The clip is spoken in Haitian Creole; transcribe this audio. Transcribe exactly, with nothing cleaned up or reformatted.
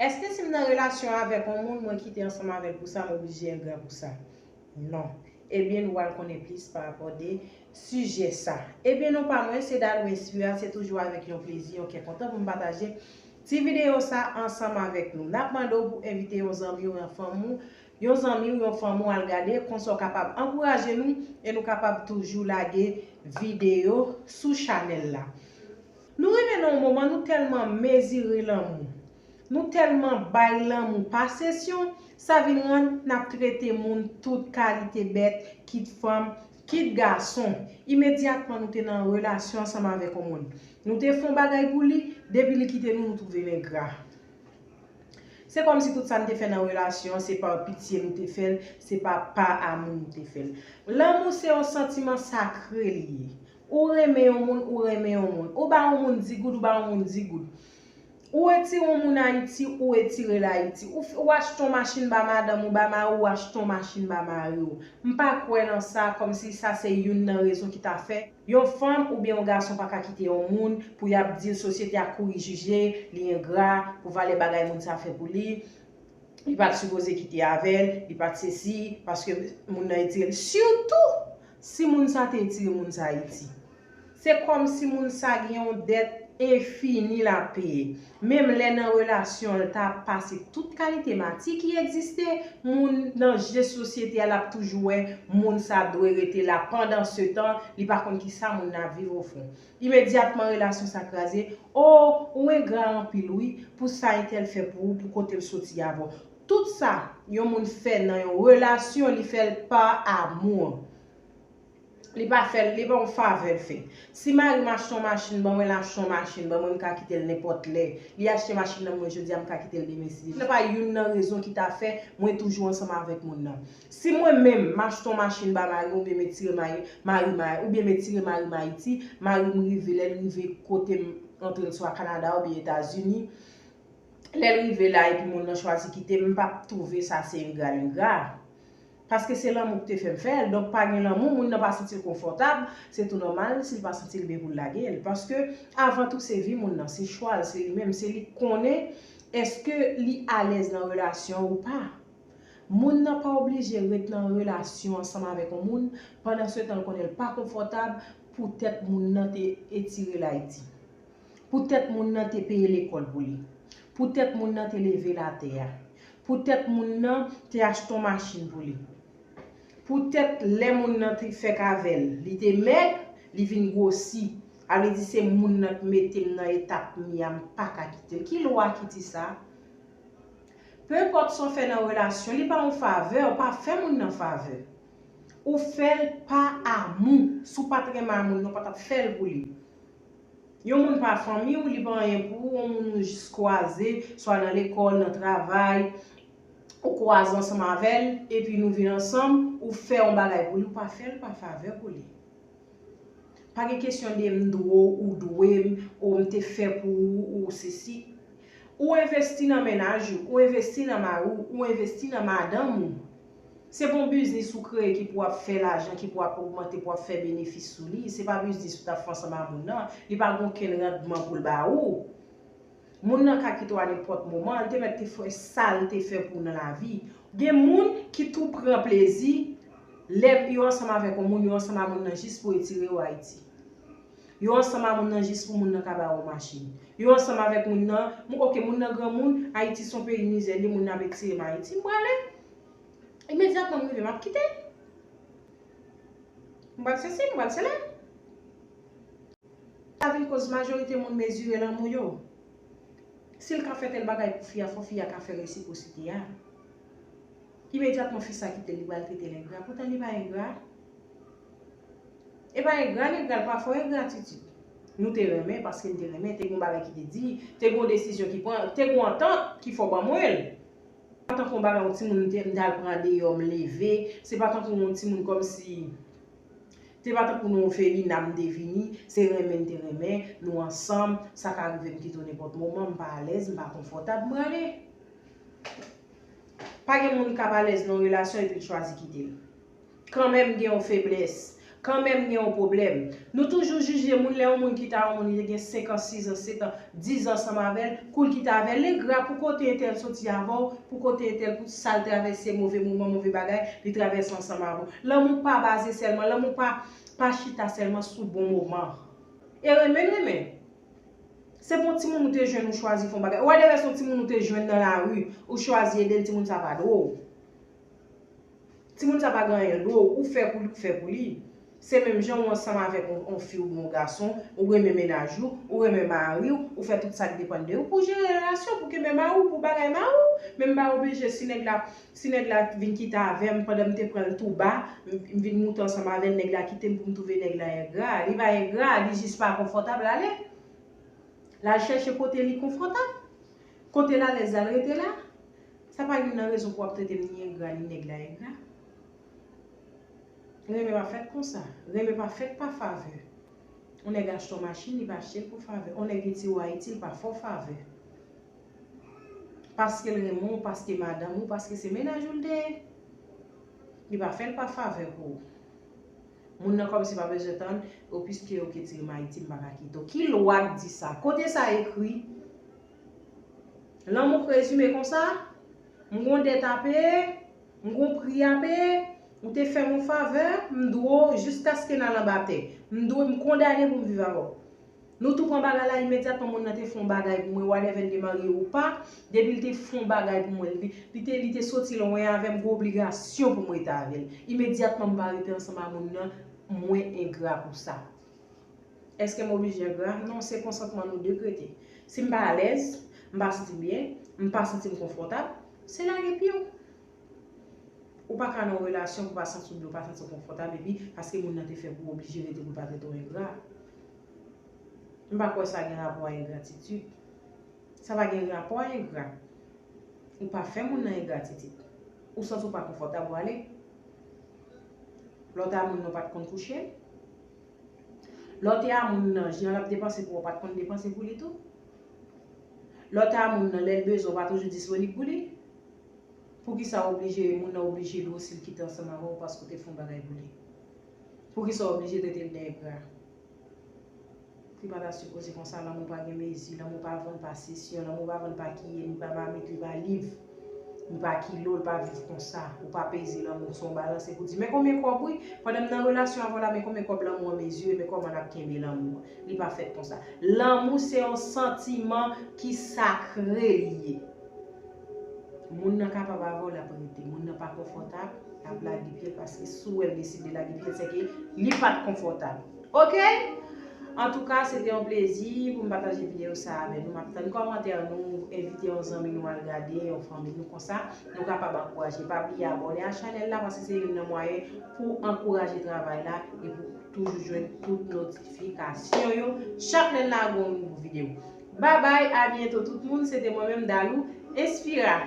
Èske si m nan relasyon avèk yon moun, mwen kite ansanm avè l pou sa, m oblije engra pou sa? Non. Ebyen, nou pral konnen plis pa rapò de sijè sa. Ebyen, non pa mwen, se Dalou Inspira, se toujou avèk yon plezi, yon kè kontan pou m pataje ti videyo sa ansanm avèk nou. N ap mande w pou envite yon zanmi w, yon fanmi w, yon zanmi w, yon fanmi w al gade, konsa w kapab ankouraje nou e nou kapab toujou lage videyo sou chanèl la. Nou rive nan yon moman, nou tèlman mezire lanmou. Nou tèlman bay lanmou pa sesyon, sa vin rann n ap trete moun tout kalite bèt, kit fanm, kit gason. Imedyatman nou te nan relasyon ansanm avèk yon moun, nou te fè yon bagay pou li, depi li kite nou, nou twouve l engra. Se kòmsi tout sa n te fè nan relasyon an, se pa pitye nou te fè l, se pa pa amou nou te fè l. Lanmou se yon santiman sakre li ye. Ou renmen yon moun, ou renmen yon moun. Ou ba yon moun di goud, ou ba yon moun di goud. Ou retire yon moun Ayiti, ou retire l Ayiti. Ou, f- ou achte yon machin ba madanm ou, ba mari w, ou achte yon machin ba mari w. M pa kwè nan sa, kòmsi sa se youn nan rezon ki ta fè yon fanm oubyen yon gason pa ka kite yon moun pou y ap di l sosyete a kouri jije, li engra pou valè bagay moun sa fè pou li. Li pa t sipoze kite avè l, li pa t sesi, paske moun nan etire l. Sitou si moun sa te etire moun sa Ayiti. Se kòmsi moun sa gen yon dèt enfini l ap peye. Menm lè nan relasyon l ta pase tout kalite mati ki egziste, moun nan je sosyete a l ap toujou wè moun sa dwe rete la. Pandansetan, li pa konn kisa moun nan ap viv ofon. Imedyatman relasyon sa kraze, o, ou engra anpil wi, pou sa entèl fè pou ou, pou kote l soti avè w. Tout sa yon moun fè nan yon relasyon, li fè l pa amou. Li pa fè l, li pa yon favè l fè. Si mari m achte yon machin ban mwen, l achte yon machin ban mwen, m ka kite l nenpòt lè. Li achte machin nan mwen jodi a, m ka kite l demen si li vle. Se pa youn nan rezon ki ta fè mwen toujou ansanm avèk moun nan. Si mwen menm, m achte yon machin ba mari m, oubyen m etire mari, mari m, oubyen m etire mari m Ayiti, mari m rive, lè l rive kote m antre l swa Kanada oubyen Etazini, lè l rive la epi moun nan chwazi kite m, m p ap twouve sa se engra l engra. Paske se lanmou ki te fè m fè l. Donk, pa gen lanmou, moun nan pa santi l konfòtab, se tou nòmal si l pa santi l byen pou l lage l. Paske, avan tou, se vi moun nan, se chwa l, se li menm, se li k konnen èske li alèz nan relasyon ou pa. Moun nan pa oblije ret nan relasyon ansanm avèk yon moun, pandansetan l konnen l pa konfòtab, poutèt moun nan te etire l Ayiti. Poutèt moun nan te peye lekòl pou li. Poutèt moun nan te leve l atè a. Poutèt moun nan te achte yon machin pou li. Poutèt lè moun nan te fèk avè l, li te mèg, li vin gwosi. A vle di se moun nan k mete m nan etap m ye a, m pa ka kite l. Ki lwa ki di sa? Penpòt sa w fè nan relasyon, li pa yon favè, ou pa fè moun nan favè. Ou fè l pa amou. Si w pa t renmen a moun nan, ou pa t ap fè l pou li. Yon moun pa fanmi w, li pa anyen pou ou, yon moun ou jis kwaze, swa nan lekòl, nan travay, ou kwaze ansanm avè l, epi nou vin ansanm, ou fè yon bagay pou li, ou pa fè l pa favè pou li. Pa gen kesyon de m dwe w, ou dwe m, ou m te fè pou ou, ou sesi. Ou envesti nan mennaj ou, ou envesti nan mari w, ou envesti nan madanm ou. Se pa yon biznis ou kreye ki pou ap fè lajan, ki pou ap ogmante, pou ap fè benefis sou li. Se pa biznis ou t ap fè ansanm a moun nan. Li pa gen okenn randman pou l ba ou. Moun nan ka kite w a nenpòt moman. Li te mèt te fè sa l te fè pou w nan lavi. Gen moun ki tou pran plezi lè yo ansanm avèk yon moun, yo ansanm a moun nan jis pou etire yo Ayiti. Yo ansanm a moun nan jis pou moun nan ka ba yo machin. Yo ansanm avèk moun nan, moun, oke, moun nan granmoun, Ayiti se yon peyi mizè, li moun nan ap etire m Ayiti, m prale. Imedyatman m rive, m ap kite l. M pral sesi, m pral sela. Sa vin koz majorite moun mezire lanmou yo. Si l ka fè tèl bagay pou fi a, fò fi a ka fè resipwosite a. Imedyatman fi sa kite l, li pral trete l engra. Poutan li pa engra. E pa engra, l engra, l pa fè w engratitid. Nou te renmen, paske n te renmen, te gen yon bagay ki te di, te gen yon desizyon ki pran, te gen yon antant ki fè w ban mwen l. Pa tankou yon bagay yon timoun m te, m t al pran deyò, m leve. Se pa tankou yon timoun kòmsi, te pa tankou yon felina m te vini, se renmen n te renmen, nou ansanm, sa ka rive m kite w nenpòt moman, m pa alèz, m pa konfòtab, m prale. Pa gen moun k ap alèz nan yon relasyon epi l chwazi kite l. Kanmenm gen yon feblès. Kanmenm gen yon pwoblèm. Nou toujou jije moun lè yon moun kite yon moun li te gen senk an, sis an, sèt an, diz an ansanm avè l, kou l kite avè l. L engra pou kote entèl soti avè w, pou kote entèl, pou sa l travèse, move moman, move bagay, li travèse ansanm avè w. Lanmou pa baze sèlman, lanmou pa, pa chita sèlman sou bon moman. E renmen, renmen. Se bon timoun ou te jwenn ou chwazi fè yon bagay. Ou wè de rès yon timoun ou te jwenn nan lari, ou chwazi ede l, timoun sa pa dwe w. Timoun sa pa gen anyen l dwe w, ou fè pou li, ou fè pou li. Se menm jan ou ansanm avèk yon, yon fi oubyen yon gason, ou renmen mennaj ou, ou renmen mari w, ou fè tout sa k depann de ou pou jere relasyon, pou kenbe mari w, pou bagay mari w. Men m pa oblije si nèg la, si nèg la vin kite avè m pandan m te pran l tou ba, m, m vin moute ansanm avè l, nèg la kite m pou m twouve nèg la engra. Li pa engra, li jis pa konfòtab, l ale. L al chèche kote li konfòtab. Kote l alèz la, l rete la. Sa pa youn nan rezon pou w ap trete m ni engra, ni nèg la engra. Renmen pa fèt konsa. Renmen pa fèt pa favè. On nèg achte yon machin, li pa achte l pou favè. On nèg retire w Ayiti, li pa fè w favè. Paske l renmen w, paske madanm ou, paske se mennaj ou l te ye. Li pa fè l pa favè pou ou. Moun nan kòmsi pa bezwen tann, o piske yo retire m Ayiti, m pa ka kite w. Ki lwa k di sa? Kote sa ekri? Lanmou k rezime konsa? M gon dèt a peye, m gon pri a peye, ou te fè m yon favè, m dwe w jiskaske n al anba tè. M dwe, m kondane pou m viv avè w. Nou tou pran bagay la imedyatman moun nan te fè yon bagay pou mwen, whatever l te marye ou pa, depi l te fè yon bagay pou mwen, li, li te, li te soti lwen avè m, gen obligasyon pou m rete avè l. Imedyatman m pa rete ansanm a moun nan, mwen engra pou sa. Èske m oblije engra? Non, se konsantman nou de k rete. Si m pa alèz, m pa santi m byen, m pa santi m konfòtab, se lage pye w. Ou pa ka nan yon relasyon pou w pa santi w byen, ou pa santi w konfòtab, epi paske moun nan te fè pou w oblije rete pou l pa trete w engra. M pa kwè sa gen rapò a engratitid. Sa pa gen rapò a engra. Ou pa fè moun nan engratitid. Ou santi w pa konfòtab, ou ale. Lè w te a moun nan, ou pa t konn kouche l. Lè w te a moun nan, jan l ap depanse pou ou, ou pa t konn depanse pou li tou. Lè w te a moun nan, lè l bezwen, ou pa toujou disponib pou li. Poukisa w oblije, moun nan oblije dwe w si l kite ansanm avè w paske w te fè yon bagay pou li? Poukisa w oblije trete l de engra? Li pa ta sipoze konsa, lanmou pa gen mezi, lanmou pa vann pa sesyon, lanmou pa vann pa kiye, li pa mamit, li pa liv, li pa kilo, li pa viv konsa. Ou pa peze lanmou, se yon balans, se pou di, men konbyen kòb wi, pandan m nan relasyon avè w la, men konbyen kòb lanmou an mezire, men kòman n ap kenbe lanmou an. Li pa fèt konsa. Lanmou se yon santiman ki sakre li ye. Moun nan kapab avè w, l ap rete. Moun nan pa konfòtab, l ap lage pye l, paske si w wè l deside lage pye l, se ke li pa t konfòtab. Oke? Antouka, se te yon plezi pou m pataje videyo sa a avè nou. M ap tann kòmantè nou, envite yon zanmi nou al gade, yon fanmi nou konsa. Nou kapab ankouraje. Pa bliye abòne a chanèl la, paske se youn nan mwayen pou ankouraje travay la e pou toujou jwenn tout notifikasyon yo chak lè n lage yon nouvo videyo. Babay, a byento tout moun, se te mwen menm Dalou Inspira.